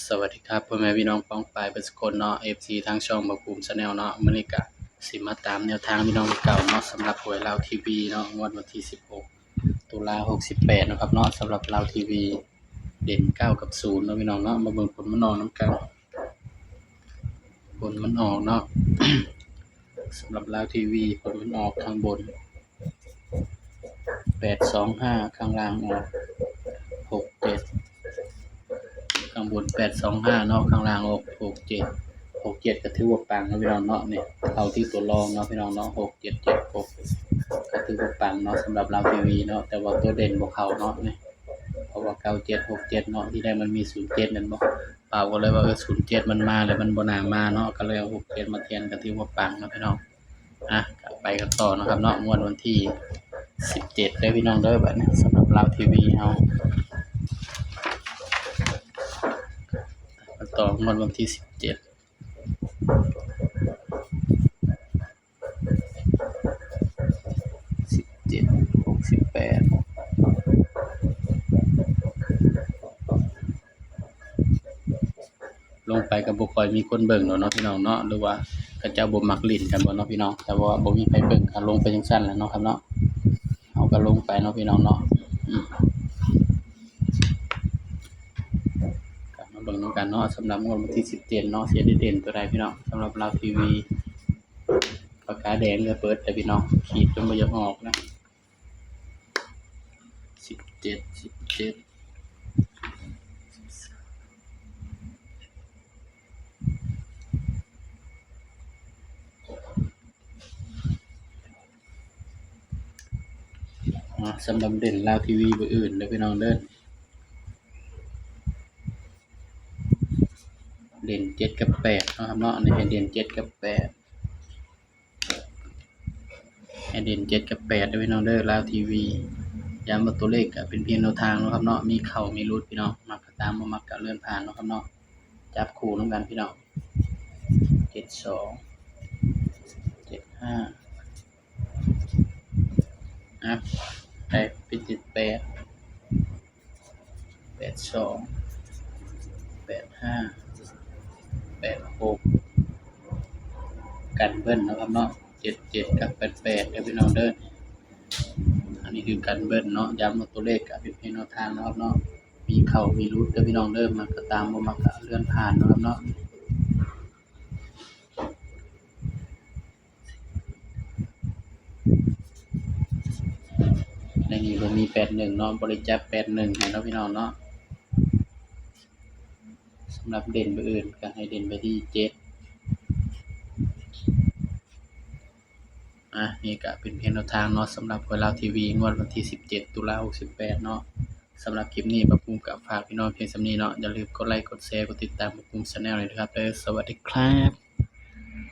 ສະຫວັດດີຄັບ ພໍ່ແມ່ພີ່ນ້ອງປ້ອງປາຍເບິດສຸຄົນເນາະ ເອັຟຊີ ທາງຊ່ອງບ່າວພູມ Channel ເນາະ. ມື້ນີ້ກະຊິມາຕາມແນວທາງພີ່ນ້ອງຄືເກົ່າເນາະ ສຳລັບຫວຍລາວທີວີເນາະ ງວດວັນທີສິບຫົກ ຕຸລາ ຫົກສິບແປດເນາະຄັບເນາະ. ສຳລັບລາວທີວີ ເດັ່ນເກົ້າກັບສູນເນາະພີ່ນ້ອງເນາະ. ມາເບິ່ງຜົນມັນອອກນຳກັນ. ຜົນມັນອອກເນາະ ສຳລັບລາວທີວີ ຜົນມັນອອກຂ້າງບົນ ແປດສອງຫ້າ ຂ້າງລ່າງອອກ ຫົກເຈັດ ຂ້າງບົນ ແປດສອງຫ້າ ເນາະ ຂ້າງລ່າງອອກ ຫົກເຈັດ ຫົກເຈັດ ກໍຖືວ່າປັງເນາະພີ່ນ້ອງເນາະ. ນີ້ເຂົ້າທີ່ຕົວລອງເນາະພີ່ນ້ອງເນາະ ຫົກເຈັດເຈັດຫົກ ກໍຖືວ່າປັງເນາະ ສຳລັບລາວທີວີເນາະ. ແຕ່ວ່າຕົວເດັ່ນບໍ່ເຂົ້າເນາະນີ້ ເພາະວ່າເກົ້າເຈັດ ຫົກເຈັດ ເນາະ ທີແລກມັນມີສູນເຈັດແມ່ນບໍ່ ປາວກໍເລີຍວ່າ ເອີ ສູນເຈັດ ມັນມາແລ້ວ ມັນບໍ່ໜ້າມາເນາະ ກໍເລີຍເອົາ ຫົກເຈັດ ມາແທນ ກໍຖືວ່າປັງເນາະພີ່ນ້ອງ. ອ່ະ ກໍໄປກັນຕໍ່ເນາະຄັບເນາະ ງວດວັນທີສິບເຈັດເດີພີ່ນ້ອງເດີ. ບັດນີ້ສຳລັບລາວທີວີເຮົາ ກັນຕໍ່ງວດວັນທີສິບເຈັດ ສິບເຈັດ ຫົກສິບແປດ ລົງໄປກໍບໍ່ຄ່ອຍມີຄົນເບິ່ງດອກເນາະພີ່ນ້ອງເນາະ ຫຼືວ່າເຂົາເຈົ້າບໍ່ມັກຫຼິ້ນກັນບໍ່ເນາະພີ່ນ້ອງ. ແຕ່ວ່າບໍ່ມີໃຜເບິ່ງກໍລົງໄປຈັ່ງຊັ້ນແຫຼະເນາະຄັບເນາະ. ເຮົາກໍລົງໄປເນາະພີ່ນ້ອງເນາະ ອືມ ກໍມາເບິ່ງນຳກັນເນາະ ສຳລັບງວດວັນທີສິບເຈັດເນາະ ຊິໄດ້ເດັ່ນຕົວໃດພີ່ນ້ອງ. ສຳລັບລາວທີວີ ປາກກາແດງກໍເປີດແຕ່ພີ່ນ້ອງ ຂີດຈົນບໍ່ຢາກອອກນະ. ສິບເຈັດ ສິບເຈັດ ອ່າ ສຳລັບເດັ່ນລາວທີວີມື້ອື່ນເດີພີ່ນ້ອງເດີ ເດັ່ນເຈັດກັບແປດເນາະຄັບເນາະ. ອັນນີ້ໃຫ້ເດັ່ນເຈັດກັບແປດ ໃຫ້ເດັ່ນເຈັດກັບແປດເດີພີ່ນ້ອງເດີ ລາວທີວີ. ຢ້ຳວ່າຕົວເລກກໍເປັນພຽງແນວທາງເນາະຄັບເນາະ ມີເຂົ້າມີຫຼຸດພີ່ນ້ອງ ມັກກໍຕາມ ບໍ່ມັກກໍເລື່ອນຜ່ານເນາະຄັບເນາະ. ຈັບຄູ່ນຳກັນພີ່ນ້ອງ ເຈັດສອງ ເຈັດຫ້າ ອ່ະ ໄດ້ເປັນເຈັດແປດ ແປດສອງ ແປດຫ້າ ແປດຫົກ ກັນເບິ້ນເນາະຄັບເນາະ ເຈັດເຈັດກັບແປດແປດເດີພີ່ນ້ອງເດີ. ອັນນີ້ຄືກັນເບິ້ນເນາະ ຢ້ຳວ່າຕົວເລກກໍເປັນພຽງແນວທາງເນາະຄັບເນາະ ມີເຂົ້າມີຫຼຸດເດີພີ່ນ້ອງເດີ ມັກກໍຕາມ ບໍ່ມັກກໍເລື່ອນຜ່ານເນາະຄັບເນາະ. ໃນນີ້ບໍ່ມີແປດໜຶ່ງເນາະ ບໍ່ໄດ້ຈັບແປດໜຶ່ງໃຫ້ເນາະພີ່ນ້ອງເນາະ. ສຳລັບເດັ່ນມື້ອື່ນກໍໃຫ້ເດັ່ນໄປທີ່ເຈັດ. ອ່ະ ນີ້ກໍເປັນພຽງແນວທາງເນາະ ສຳລັບຫວຍລາວທີວີ ງວດວັນທີສິບເຈັດ ຕຸລາ ຫົກສິບແປດເນາະ. ສຳລັບຄລິບນີ້ ບ່າວພູມກໍຝາກພີ່ນ້ອງພຽງສ່ຳນີ້ເນາະ. ຢ່າລືມກົດໄລ ກົດແຊ ກົດຕິດຕາມບ່າວພູມ Channel ເດີຄັບເດີ. ສະຫວັດດີຄັບ.